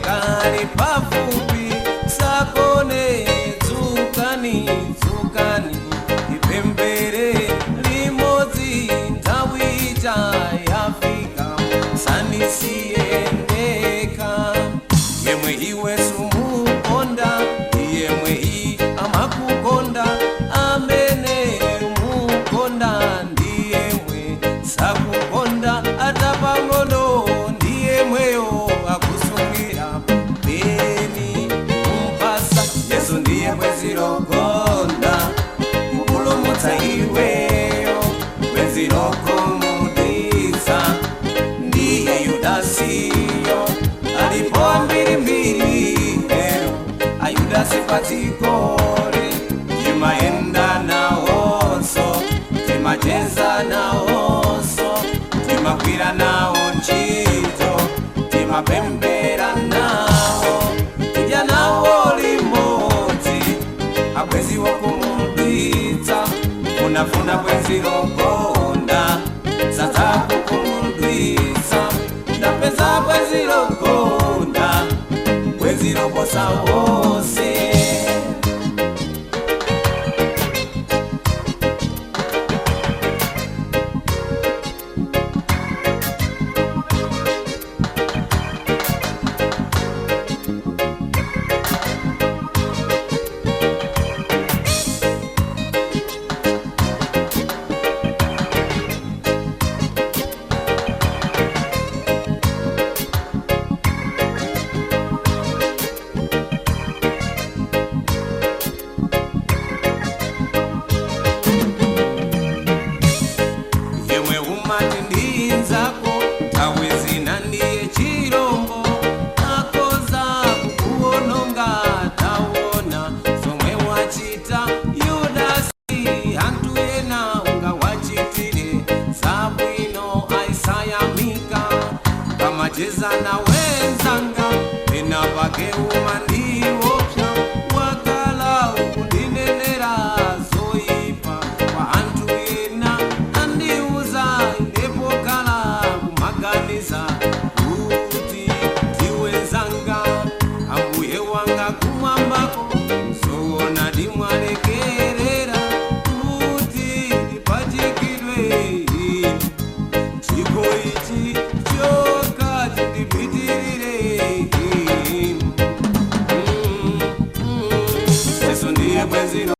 Kali pafupi sakone dzukani dzukani ipembere limodzi nthawi ija yafika sanisiye ndekha yemwe iwe sumukonda yemwe i amakukonda amene mukonda ndiyemwe sakukonda atapang'ono ndiyemweyo akusungira beni kumpasa. Yesu ndiye bwenzi lokonda kupulumutsa iweyo bwenzi lokumudisa ndiye Yudasiyo alipo mbirimbiri ero ayudasi patsikore timaenda nawonso timacheza nawonso timagwira nawo ntchito timapembera nawo tidya nawo limodzi abwezi wokumudwitsa funafuna bwenzi lokonda sadzakukumudwitsa ndapeza bwenzi lokonda bwenzi loposa wonse. Yemwe umati ndinzako nthawi zina ndiye chirombo akoza kukuononga taona zomwe wachita Yudasi anthu ena ungawachitire zabwino aisayamika pamachezana wenzanga pena pake umandiopsa wakala ukundinenera zoyipa kwa anthu ena andiuza ndepokala kumaganiza kuti ndiwenzanga ambuye wanga kumwambako zoona ndimwalekerera kuti ndipachikidwe chiko ichi choka chindipitirire. Yesu ndiye bwenzi.